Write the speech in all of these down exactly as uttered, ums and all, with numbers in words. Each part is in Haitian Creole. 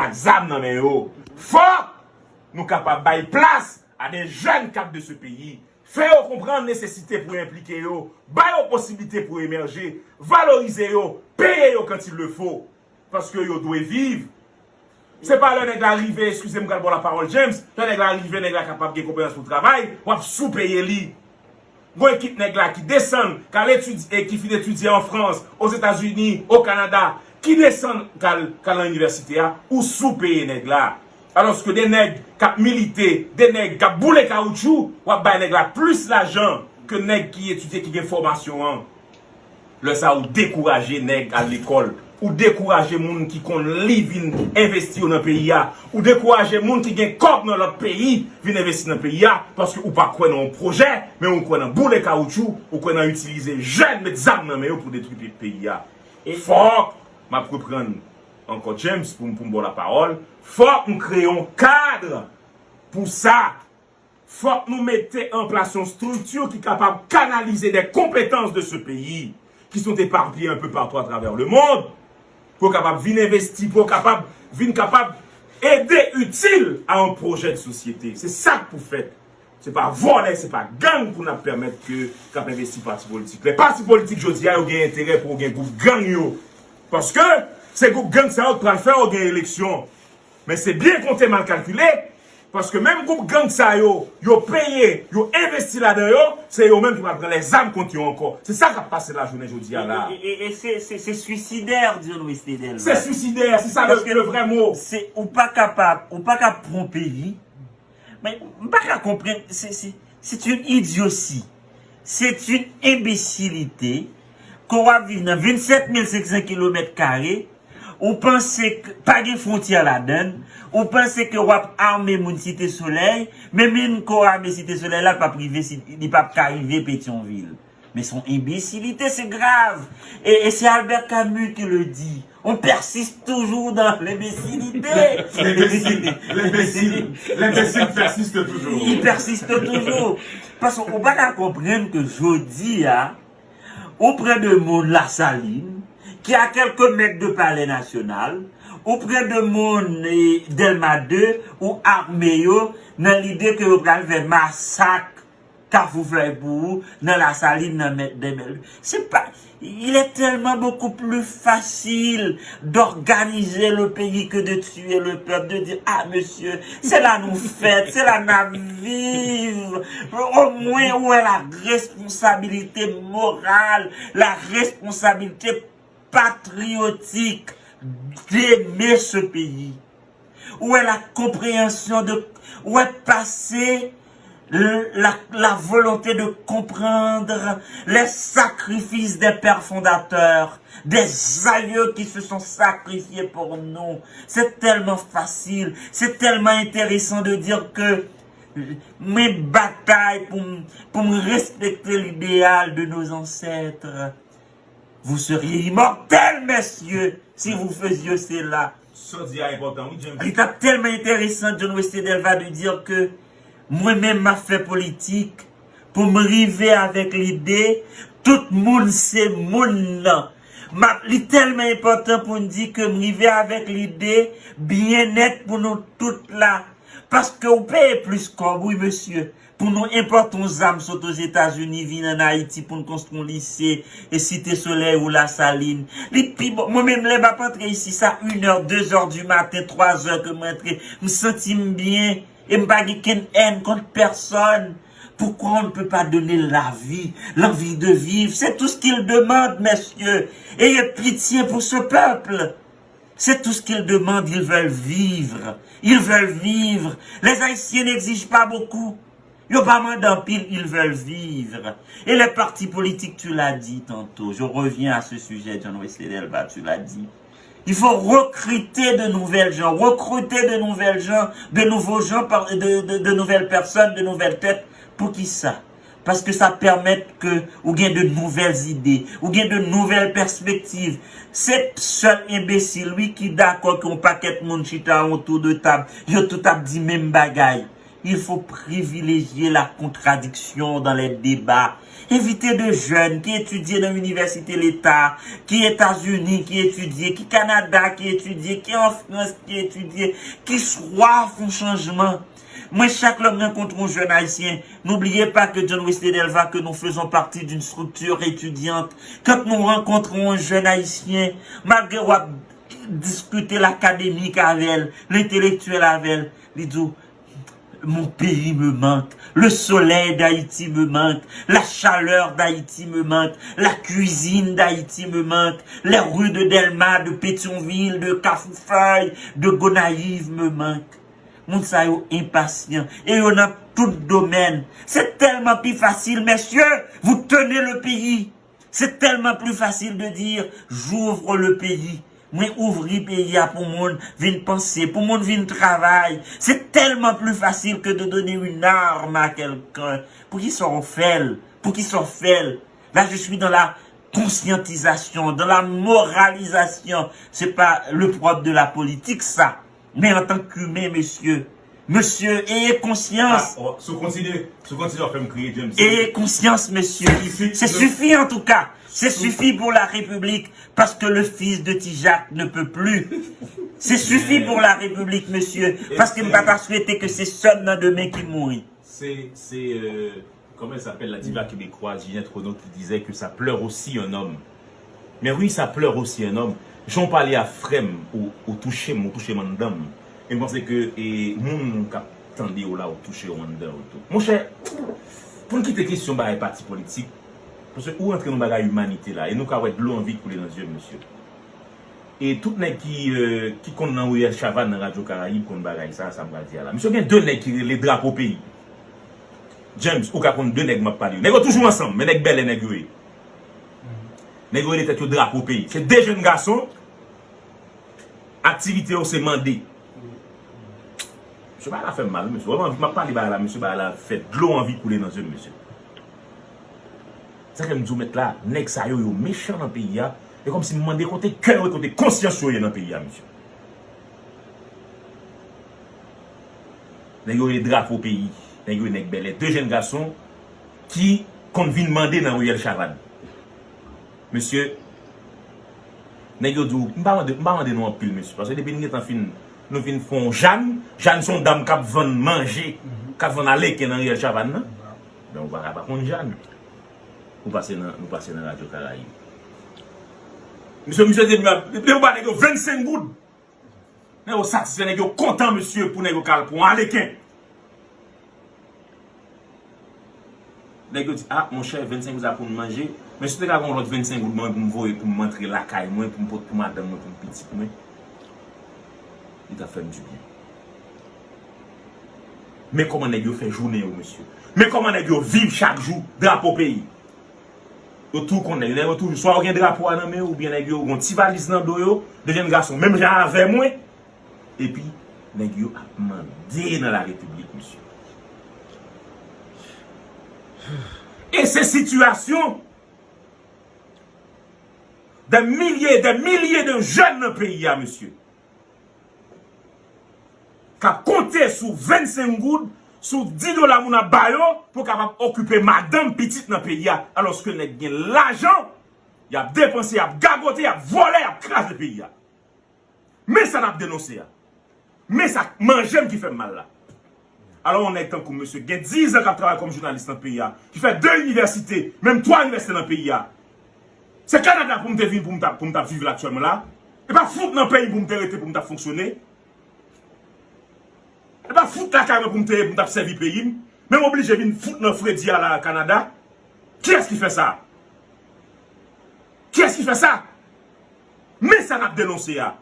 ak zam nan men yo. Fòk nou kapab bay plas a de jeunes cadres de ce pays. Fè yo konprann nesesite pou enplike yo, ba yo posiblite pou emèje, valorize yo, peye yo quand il le faut. Paske yo dwe viv. Se pa lè nèg la rive, eskize m, m pral ba w lapawòl, James, lè nèg la rive, nèg la kapab gen konpetans pou travay, w ap soupeye li. Gon ekip nèg la ki desann, k al etidye, e ki fin etidye an Frans, Ozetazini, o Kanada, ki desann k al, k al nan inivèsite a, ou soupeye nèg la. Alòske de nèg k ap milite, de nèg k ap boule kawoutchou, w ap bay nèg la plis lajan ke nèg ki etidye, ki gen fòmasyon an. Lè sa a, ou dekouraje nèg al lekòl. Ou dekouraje moun ki konn li vin envesti yo nan peyi a. Ou dekouraje moun ki gen kòb nan lòt peyi vin envesti nan peyi a, paske ou pa kwè nan yon pwojè, men ou kwè nan boule kawoutchou, ou kwè nan itilize jèn, met zam nan men yo pou detwi pe-, peyi a. E fòk, m ap reprann ankò James pou m, pou m ba w lapawòl, fòk m kreye yon kad pou sa. Fòk nou mete an plas yon estrikti ki kapab kanalize des compétences de ce pays qui sont éparpillées un peu partout à travers le monde, pou yo kapab vin envesti, pou yo kapab vin kapab ede itil a yon pwojè de sosyete. Se sa k pou fèt. Se pa vòlè, se pa gang pou n ap pèmèt ke k ap envesti pati politik. Lè pati politik jodi a, yo gen enterè pou yo gen gwoup gang yo. Paske se gwoup gang sa yo k pral fè yo gen eleksyon. Men se byen konte, mal kalkile, paske menm gwoup gang sa yo, yo peye, yo envesti ladan yo, se yo menm ki pral pran lèzam kont yo ankò. Se sa k ap pase lajounen jodi a la. E, e, e, e se, se, se swisidè, John Wesley Delva. Se swisidè, se sa le, le vrè mo. Se, ou pa kapab, ou pa ka pran peyi. Men, m pa ka konprann, se, se, c'est une idiotie. C'est une imbécilité. Ke w ap viv nan vennsèt mil senk san kilomèt kare, ou panse k-, pa gen fwontyè ladann, ou panse ke w ap ame moun Site Solèy, men menm ke w ame Site Solèy la, l p ap rive, si, li p ap ka rive Petyonvil. Men se yon enbesilite, se grav. E, e se Albert Camus qui le dit. On persiste toujours dans l'imbécilité. L'imbécile, l'imbécile, l'imbécile persiste toujours. Il persiste toujours. Paske ou pa ka konprann ke jodi a, ou pran de moun Lasalin, ki a kèlke mèt de Palè Nasyonal, ou pran de moun, eh, Dèlma de, ou ame yo, nan lide ke yo pral fè masak Kafou Flèy pou ou, nan Lasalin, nan mèt de mèt. Se pa, il est tellement beaucoup plus facile d'organiser le pays que de tuer le peuple, de dire, ah, monsieur, c'est là nous fête, c'est là n ap viv. Au moins, où est la responsabilité morale, la responsabilité patriotique d'aimer ce pays? Où est la compréhension de, où est passée la, la volonté de comprendre les sacrifices des pères fondateurs, des aïeux qui se sont sacrifiés pour nous? C'est tellement facile, c'est tellement intéressant de dire que mwen batay pou m, pou m respekte l'idéal de nos ancêtres. Vous seriez immortels, messieurs, si vous faisiez cela. Sa w di a enpòtan, wi, James. Li t ap tèlman enteresan, John Wesley Delva, de dire que mwen menm m ap fè politik pou m rive avèk lide tout moun se moun nan. M ap, li tèlman enpòtan pou n di ke m rive avèk lide byennèt pou nou tout la. Paske ou peye plis kòb, wi, mesye. Pou nou enpòte yon zam sot Ozetazini, vin ann Ayiti pou n konstwi yon lise, e Site Solèy ou Lasalin. Li pi bon. Mwen menm, lè m ap antre isi, sa inè, dezè di maten, twazè ke mwen antre, m santi m byen, e m pa gen kenn èn kont pèsòn. Pourquoi on ne peut pas donner la vie, l'envie de vivre? C'est tout ce qu'il demande, messieurs. Ayez pitié pour ce peuple. C'est tout ce qu'ils demandent, ils veulent vivre. Ils veulent vivre. Les Haïtiens n'exigent pas beaucoup. Yo pa mande anpil, ils veulent vivre. Et les partis politiques, tu l'as dit tantôt, je reviens à ce sujet, John Wesley Delva, tu l'as dit. Il faut recruter de nouvelles gens, recruter de nouvelles gens, de nouveaux gens, par- de, de, de nouvelles personnes, de nouvelles têtes. Poukisa? Paske sa pèmèt ke ou gen de nouvèl ide, ou gen de nouvèl pèspektiv. Se sèl enbesil, wi, ki dakò ke yon pakèt moun chita otou de tab, yo tout ap di menm bagay. Il faut privilégier la contradiction dans les débats. Envite de jèn ki etidye nan inivèsite leta, ki Etazini, ki etidye, ki Kanada, ki etidye, ki an Frans, ki etidye, ki swaf yon chanjman. Mwen, chak lè m rankontre yon jèn ayisyen, n'oubliez pas que John Wesley Delva, que nous faisons partie d'une structure étudiante, quand nou rankontre yon jèn ayisyen, malgre w ap diskite lakademik avè l, lentelektyèl avè l, li di w, mon pays me manque, le soleil d'Haïti me manque, la chaleur d'Haïti me manque, la cuisine d'Haïti me manque, les rues de Dèlma, de Pétion-Ville, de Kafou Fèy, de Gonayiv me manque. Moun sa yo enpasyan e yo nan tout domèn. Se tèlman pi fasil, mesye, vous tenez le pays. C'est tellement plus facile de dire, j'ouvre le pays. Mwen ouvri peyi a pou moun vin panse, pou moun vin travay. C'est tellement plus facile que de donner une arme à quelqu'un. Poukisa w fè l? Poukisa w fè l? Là, je suis dans la conscientisation, dans la moralisation. C'est pas le propre de la politique, ça. Men antan k imen, mesye, mesye, eye konsyans. Ah, oh, si w kontinye, si w kontinye, w ap fè m kriye, James. Eye konsyans, mesye. Sifi, se sifi, antouka. Se sifi pou la Repiblik, paske le fils de Ti Jak ne peut plus. Se sifi pou la Repiblik, mesye, paske m pa ta swete ke se sè m nan demen ki mouri. Se, se, euh, comment elle s'appelle, la diva québécoise, Ginette Renaud, qui disait que ça pleure aussi un homme. Mais oui, ça pleure aussi un homme. Jan w pale a frè m, ou, ou touche m, ou touche m anndan m. E m panse ke, e, moun k ap tande w la, ou touche yo anndan yo tou. Monchè, pou n kite kesyon bagay pati politik, paske ou rantre nan bagay imanite la, e nou ka wè dlo anvi koule nan zye m, mesye. E tout nèg ki, euh, ki konn nan Riyèl Chavàn nan Radyo Karayib konn bagay sa, sa m pral di a la. Misye gen de nèg ki rele Drapo Peyi. James, ou ka konn de nèg m ap pale yo. Nèg yo toujou ansanm, men nèg bèlè nèg yo ye. Nèg yo rele tèt yo Drapo Peyi. Se de jenn gason, aktivite yo se mande. Mesye, bagay la fè m mal, mesye. Wè, m ap pale bagay la, mesye, bagay la fè dlo anvi koule nan zye m, mesye. Sa fè m di w mèt la, nèg sa yo, yo mechan nan peyi a. E kòmsi m mande kote kè yo, kote konsyans yo ye nan peyi a, mesye. Nèg yo rele Drapo Peyi, nèg yo nèg bèlè. De jenn gason ki konn vin mande nan Riyèl Chavàn. Mesye, nèg yo di w, m pa mande, m pa mande nou anpil, mesye. Paske depi n gentan fin, nou fin fè yon Jàn, Jàn se yon dam k ap vann manje, k ap vann aleken nan Riyèl Chavàn nan. Men ou pa ka pa konn Jàn. Ou pase nan, ou pase nan Radyo Karayib. Mesye, misye di, depi ou ba nèg yo vennsenk goud, nèg yo satisfè, nèg yo kontan, mesye, pou nèg yo ka al pran aleken. Nèg yo di, a, monchè, vennsenk goud sa pou n manje. Men si w te ka gen yon lòt vennsenk goud mwen pou m voye, pou m antre lakay mwen, pou m pot pou madanm mwen, pou m pitit mwen, li t ap fè m dibyen. Men kòman nèg yo fè jounen yo, mesye. Men kòman nèg yo viv chak jou, Drapo Peyi. Yo tou konn nèg yo, nèg yo toujou, swa yo gen drapo a nan men yo, oubyen nèg yo gon ti valiz nan do yo, de jenn gason, menm jan avè mwen. Epi, nèg yo ap mande nan la Repiblik, mesye. E se sitiyasyon de milye, de milye de jèn nan peyi a, mesye, k ap konte sou vennsenk goud, sou dis dola moun ap ba yo, pou kapab okipe madanm, pitit nan peyi a, alòske nèg gen lajan, y ap depanse, y ap gagote, y ap vòlè, y ap kraze peyi a. Men sa n ap denonse a. Men sa k manje m ki fè m mal la. Alò, yon nèg tankou m, mesye, gen diz an k ap travay kòm jounalis nan peyi a, ki fè de inivèsite, menm twa inivèsite nan peyi a. Se Kanada pou m te vin pou m t ap, pou m t ap viv la aktyèlman la. E pa fout nan peyi m pou m te rete pou m t ap fonksyone. E pa fout lakay mwen pou m te ye pou m t ap sèvi peyi m. Men m oblije vin fout nan fredi a la Kanada. Kiyès ki fè sa? Kiyès ki fè sa? Men sa n ap denonse a.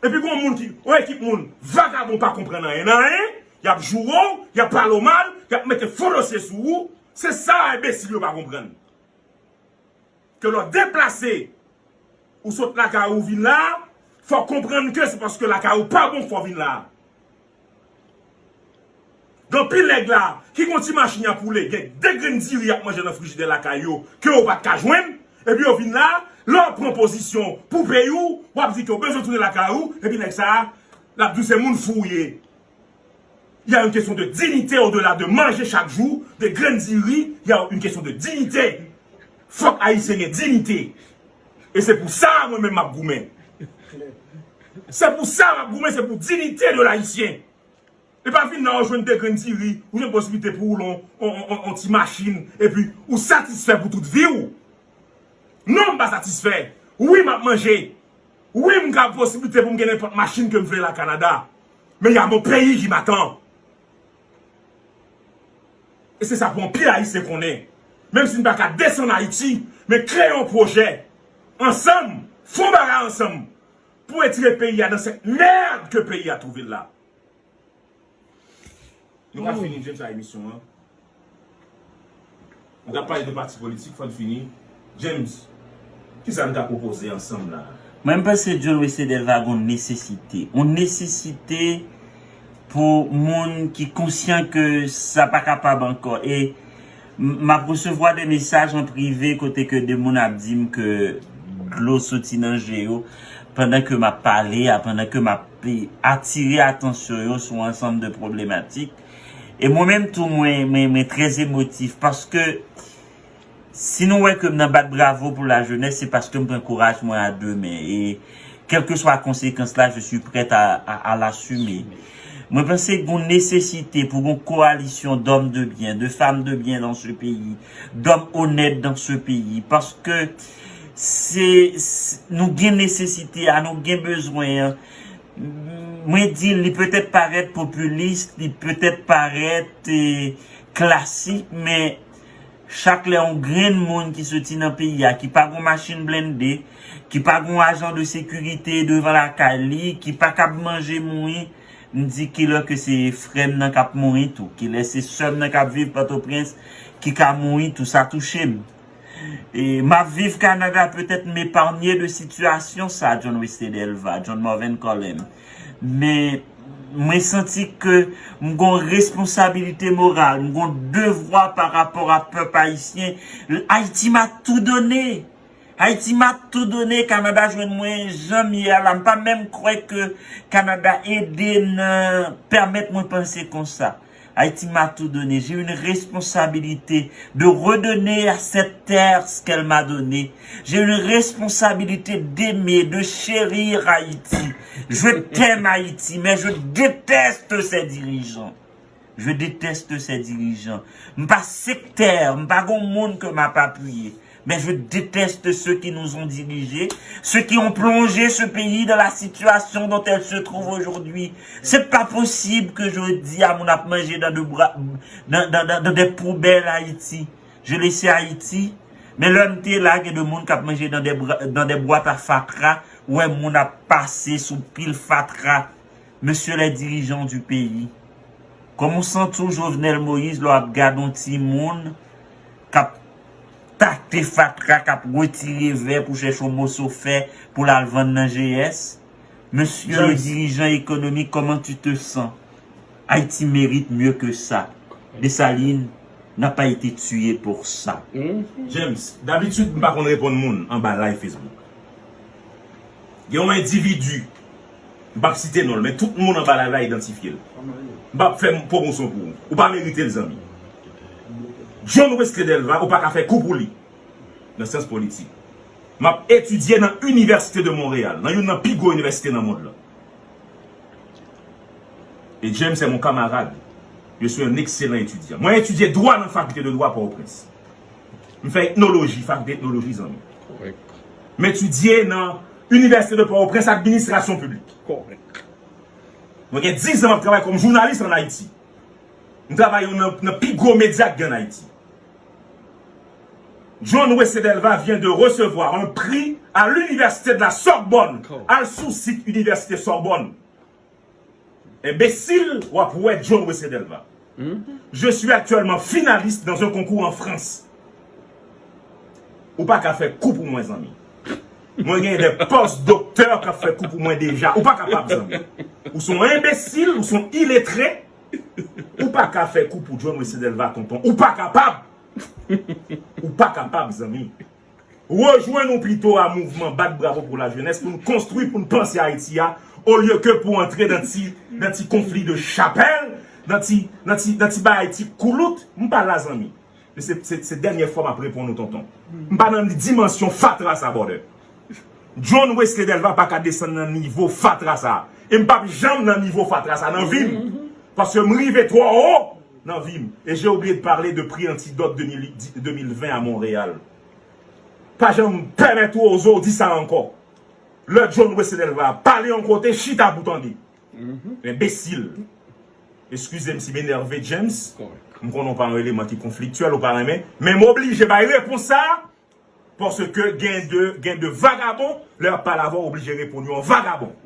Epi gon moun ki, yon ekip moun, vagabon pa konprann anyen nan anyen, y ap joure w, y ap pale w mal, y ap mete fo dosye sou ou. Se sa enbesil yo pa konprann. Ke lè w deplase, ou sot lakay ou vin la, fò w konprann ke se paske lakay ou pa bon fò w vin la. Gen anpil nèg la ki gon ti machin y ap woule, gen de grenn diri y ap manje nan frijidè lakay yo ke yo pa t ka jwenn, epi yo vin la, lè w pran pozisyon pou peyi w, w ap di ke w bezwen tounen lakay ou, epi nèg sa a, l ap di w se moun fou w ye. Il y a une question de dignité au-delà de manje chak jou, de grenn diri, il y a une question de dignité. Fòk Ayisyen gen diyite. E se pou sa mwen menm m ap goumen. Se pou sa m ap goumen, se pou diyite de Ayisyen. E pa vin nan ou jwenn de grenn diri, ou jwenn posiblite pou ou woule on, on, on, on ti machin, epi ou satisfè pou tout vi w. Non, m pa satisfè. Wi, m ap manje. Wi, m gen posiblite pou m gen nenpòt machin ke m vle la Kanada. Men y a mon pays qui m'attend. E se sa pou anpil Ayisyen konnen. Menm si n pa ka desann Ayiti, men kreye yon pwojè ansanm, fè yon bagay ansanm pou retire peyi a dans cette merde ke peyi a twouve l la. Nou ka fini, James, a emisyon an. Nou ka pale de pati politik, fò n fini. James, kisa n ka pwopoze ansanm la? Mwen, m panse John Wesley Delva gon nesesite. Yon nesesite pou moun ki konsyan ke sa pa kapab ankò. E m, m ap resevwa de mesaj an prive kote ke de moun ap di m ke dlo soti nan je yo pandan ke m ap pale a, pandan ke m ap atire atansyon yo sou ansanm de pwoblematik. E mwen menm tou, mwen, mwen, mwen trè emotif paske si nou wè ke m nan bat bravo pou lajenès, se paske m pran kouraj mwen a de men. E kèlkeswa konsekans la, je suis prêt à, à, à l'assumer. Mwen panse gon nesesite pou gon koalisyon d'hommes de bien, de femmes de bien dans ce pays, d'hommes honnêtes dans ce pays, paske se, se, nou gen nesesite a, nou gen bezwen an. Mwen di, li petèt parèt popilis, li petèt parèt, eh, klasik, men chak lè yon grenn moun ki soti nan peyi a, ki pa gon machin blende, ki pa gon ajan de sekirite devan lakay li, ki pa kab manje mouri, m di kilè ke se frè m nan k ap mouri tou, kilè se sè m nan k ap viv Pòtoprens ki ka mouri tou, sa touche m. E m ap viv Kanada, petèt m epanye de sitiyasyon sa, John Wesley Delva, John Marvin Colem. Men mwen santi ke m gon responsabilite moral, m gon devwa pa rapò a pèp ayisyen. Ayiti m a tou done. Ayiti m a tou done. Kanada jwenn mwen jan m ye a la. M pa menm kwè ke Kanada ede nan pèmèt mwen panse konsa. Haïti m'a tout donné. J'ai une responsabilité de redonner à cette terre ce qu'elle m'a donné. J'ai une responsabilité d'aimer, de chérir Haïti. Je t'aime Haïti, mais je déteste ses dirigeants. Je déteste ses dirigeants. M pa sektè, m pa gon moun ke m ap apiye. Mais je déteste ceux qui nous ont dirigés, ceux qui ont plongé ce pays dans la situation dont elle se trouve aujourd'hui. C'est pas possible que jodi a moun ap manje dans de bra, dans, dans, dans, dans des poubelles Haïti. Je laisse Haïti, men lè m te la, gen de moun k ap manje dans des bra, dans des boîtes à fatra, ou wè moun ap pase sou pil fatra. Mesye lè dirijan di peyi, kòman w santi w Jovenel Moïse lè w ap gade yon timoun k ap tate fatra, k ap retire vè pou chèche yon moso fè pou l al vann nan G S? Mesye le dirijan ekonomik, kòman tu te sens? Haïti mérite mieux que ça. Dessalines n'a pas été tué pour ça. James, dabitid m pa konn reponn moun anba live Facebook. Gen yon endividi, m p ap site non l, men tout moun anba live la idantifye l. M p ap fè pwomosyon pou ou. Ou pa merite l, zanmi. John Wesley Delva, ou pa ka fè kou pou li nan syans politik. M ap etidye nan Université de Montréal, nan youn nan pi gwo inivèsite nan mond lan. Et James est mon camarade. Je suis un excellent étudiant. Mwen etidye dwa nan fakilte de dwa Pòtoprens. M fè etnoloji, fakilte etnoloji, zanmi. M etidye nan Inivèsite de Pòtoprens, administrasyon piblik. Mwen gen diz an m ap travay kòm jounalis ann Ayiti. M travay nan, nan pi gwo medya k gen ann Ayiti. John Wesley Delva vient de recevoir un prix à l'université de la Sorbonne. Al sou sit Inivèsite Sorbonne. Enbesil, w ap wè John Wesley Delva. Je suis actuellement finaliste dans un concours en France. Ou pa ka fè kou pou mwen, zanmi. Mwen gen de pòs-doktè k ap fè kou pou mwen deja. Ou pa kapab, zanmi. Ou se yon enbesil, ou se yon iletre. Ou pa ka fè kou pou John Wesley Delva, tonton. Ou pa kapab. Ou pa kapab, zanmi. Rejwenn ou pito a mouvman Bat Bravo pour la Jeunesse pou n konstwi, pou n panse Ayiti a, olye ke pou antre nan ti, nan ti konfli de chapèl, Nan ti, nan ti, nan ti bagay, ti koulout, m pa la, zanmi. Men se, se, se dènyè fwa m ap reponn ou, tonton. M pa nan dimansyon fatra sa, brother. John Wesley Delva pa ka desann nan nivo fatra sa. E m p ap janm nan nivo fatra sa nan vi m. Paske m rive twò wo nan vi m. Et j'ai oublié de parler de prix Antidote deux mille, deux mille vingt à Montréal. Pa janm pèmèt ou oze w di sa ankò. Lè John Wesley Delva pale yon kote, chita pou tande. Enbesil. Eskize m si m enève, James. M konnen w pa yon eleman ki konfliktyèl, ou pa renmen. Men m oblije bay repons sa a, paske gen de, gen de vagabon, lè y ap pale avè w, oblije reponn yo an vagabon.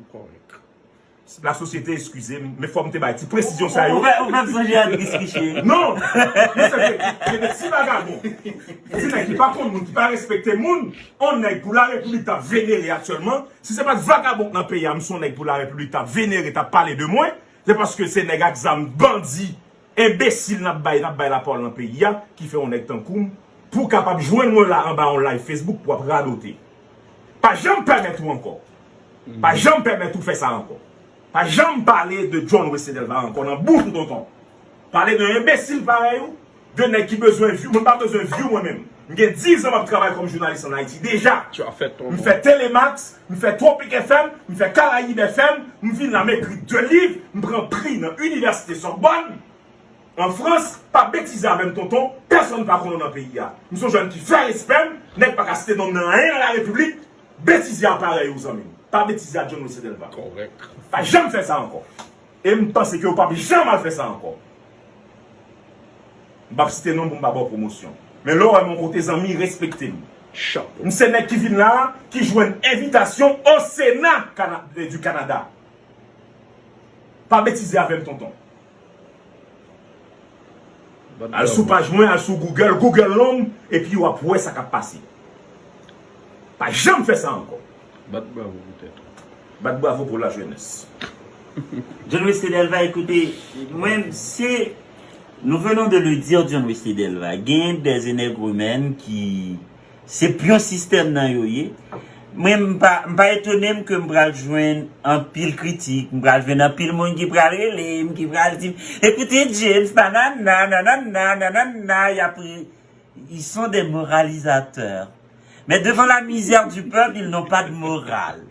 La sosyete, eskize m, men fò m te bay ti presizyon sa yo. Ou fè, ou fè m sonje Andris Riche. Non! Men se ke, gen de ti vagabon, ti nèg ki pa konn moun, ki pa respekte moun, on nèg pou la repiblik t ap venere aktyèlman. Si se pa t vagabon k nan peyi a, m se on nèg pou la repiblik t ap venere, t ap pale de mwen. Se paske se nèg ak zam, bandi, enbesil n ap bay, n ap bay lapawòl nan peyi a, ki fè yon nèg tankou m pou kapab jwenn mwen la anba yon live Facebook pou ap radote. Pa janm pèmèt ou ankò. Pa janm pèmèt ou fè sa ankò. Pa janm pale de John Wesley Delva ankò nan bouch ou, tonton. Pale de enbesil parèy ou, de nèg ki bezwen view. Mwen pa bezwen view mwen menm. M gen diz an m ap travay kòm jounalis ann Ayiti deja. M fè Telemax, m fè Tropic F M, m fè Karayib F M, m vin la, m ekri de liv, m pran pri nan Inivèsite Sorbonne, an Frans. Pa betize avè m, tonton, pèsonn pa konn ou nan peyi a. M se yon jèn ki fè respè m, nèg pa ka site non m nan anyen nan la repiblik, betize a parèy ou, zanmi m. Pa betize a John Wesley Delva. Pa janm fè sa ankò. E m panse ke w p ap janm al fè sa ankò. M p ap site non pou m pa ba w pwomosyon. Men lè w wè m yon kote, zanmi, respekte m. M se nèg ki vin la, ki jwenn envitasyon au Sénat Cana-, du Canada. Pa betize avè m, tonton. Al sou paj mwen, al sou Google, Google non m, epi w ap wè sa k ap pase. Pa janm fè sa ankò. Bat bravo pou tèt ou. Bat bravo pou la jeunesse. John Wesley Delva, écoutez, mwen, c'est, nous venons de le dire, John Wesley Delva, gen des énègrimèn ki se pyon sistèm nan yo ye. Mwen, m pa, m pa etone m ke m pral jwenn anpil kritik, m pral jwenn anpil moun ki pral rele m, ki pral di m, "Écoutez, James, nanana, nanana, nanana," y ap ri. Ils sont des moralisateurs. Mais devant la misère du peuple, ils n'ont pas de morale.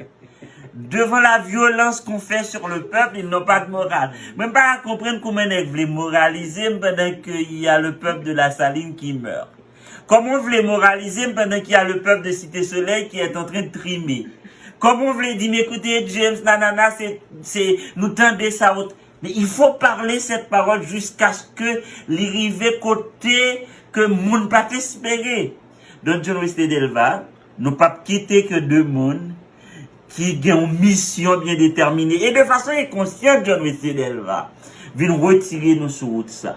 Devant la violence qu'on fait sur le peuple, ils n'ont pas de morale. Mwen pa konprann kòman nèg vle moralize m pandan ke y a le peuple de la Saline qui meurt. Kòman w vle moralize m pandan qu'il y a le peuple de Cité Soleil qui est en train de trimer? Kòman w vle di m, "Écoutez, James, nanana, se, se, nou tande sa, ou t-," Mais il faut parler cette parole jusqu'à ce que li rive kote ke moun pa t espere. Donk, John Wesley Delva, nou p ap kite ke de moun ki gen yon misyon byen detèmine e de fason enkonsyan, John Wesley Delva vin retire nou sou wout sa.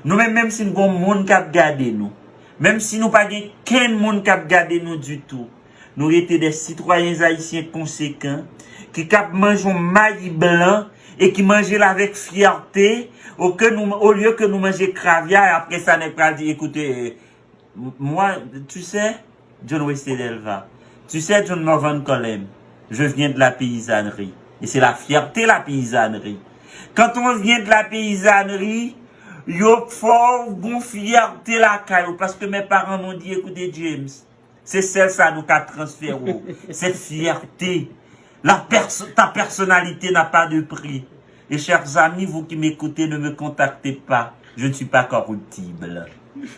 Nou menm, menm si n gon moun k ap gade nou, menm si nou pa gen kenn moun k ap gade nou ditou, nou rete de sitwayen ayisyen konsekan ki k ap manje yon mayi blan e ki manje l avèk fyète, olye ke nou, olye ke nou manje kravya, e apre sa, nèg pral di, "Écoutez, moi, tu sais, John Wesley Delva, tu sais, John Morvan Colem, je viens de la paysannerie. Et c'est la fierté, la paysannerie." Quand on vient de la paysannerie, yo fè w gon fyète lakay ou, paske mes parents m'ont dit, "Écoutez, James, se sèl sa nou ka transfere w, cette fierté. La perso-, ta personnalité n'a pas de prix. Et chers amis, vous qui m'écoutez, ne me contactez pas. Je ne suis pas corruptible.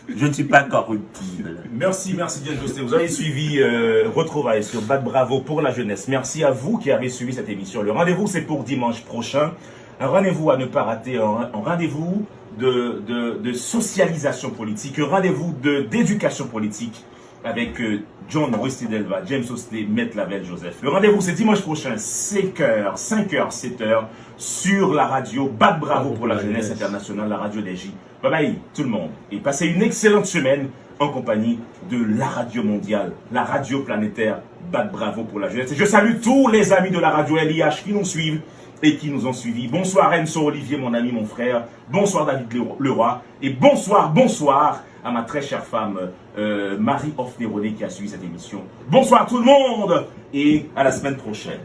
Je ne suis pas corruptible." Merci, merci John José. Vous avez suivi euh, Retrouvailles sur Bat Bravo pour la jeunesse. Merci à vous qui avez suivi cette émission. Le rendez-vous, c'est pour dimanche prochain. Un rendez-vous à ne pas rater, un, un rendez-vous de, de, de socialisation politique, un rendez-vous de, d'éducation politique avec euh, John Wesley Delva, James Osley, Maître Lavelle Joseph. Le rendez-vous, c'est dimanche prochain, cinq heures, cinq heures, sept heures, sur la radio Bat Bravo pour la jeunesse internationale, la radio des J. Bye bye tout le monde et passez une excellente semaine en compagnie de la radio mondiale, la radio planétaire Bat Bravo pour la jeunesse. Et je salue tous les amis de la radio L I H qui nous suivent et qui nous ont suivis. Bonsoir Renzo Olivier, mon ami, mon frère. Bonsoir David Leroy. Et bonsoir, bonsoir à ma très chère femme euh, Marie Offne René qui a suivi cette émission. Bonsoir tout le monde et à la semaine prochaine.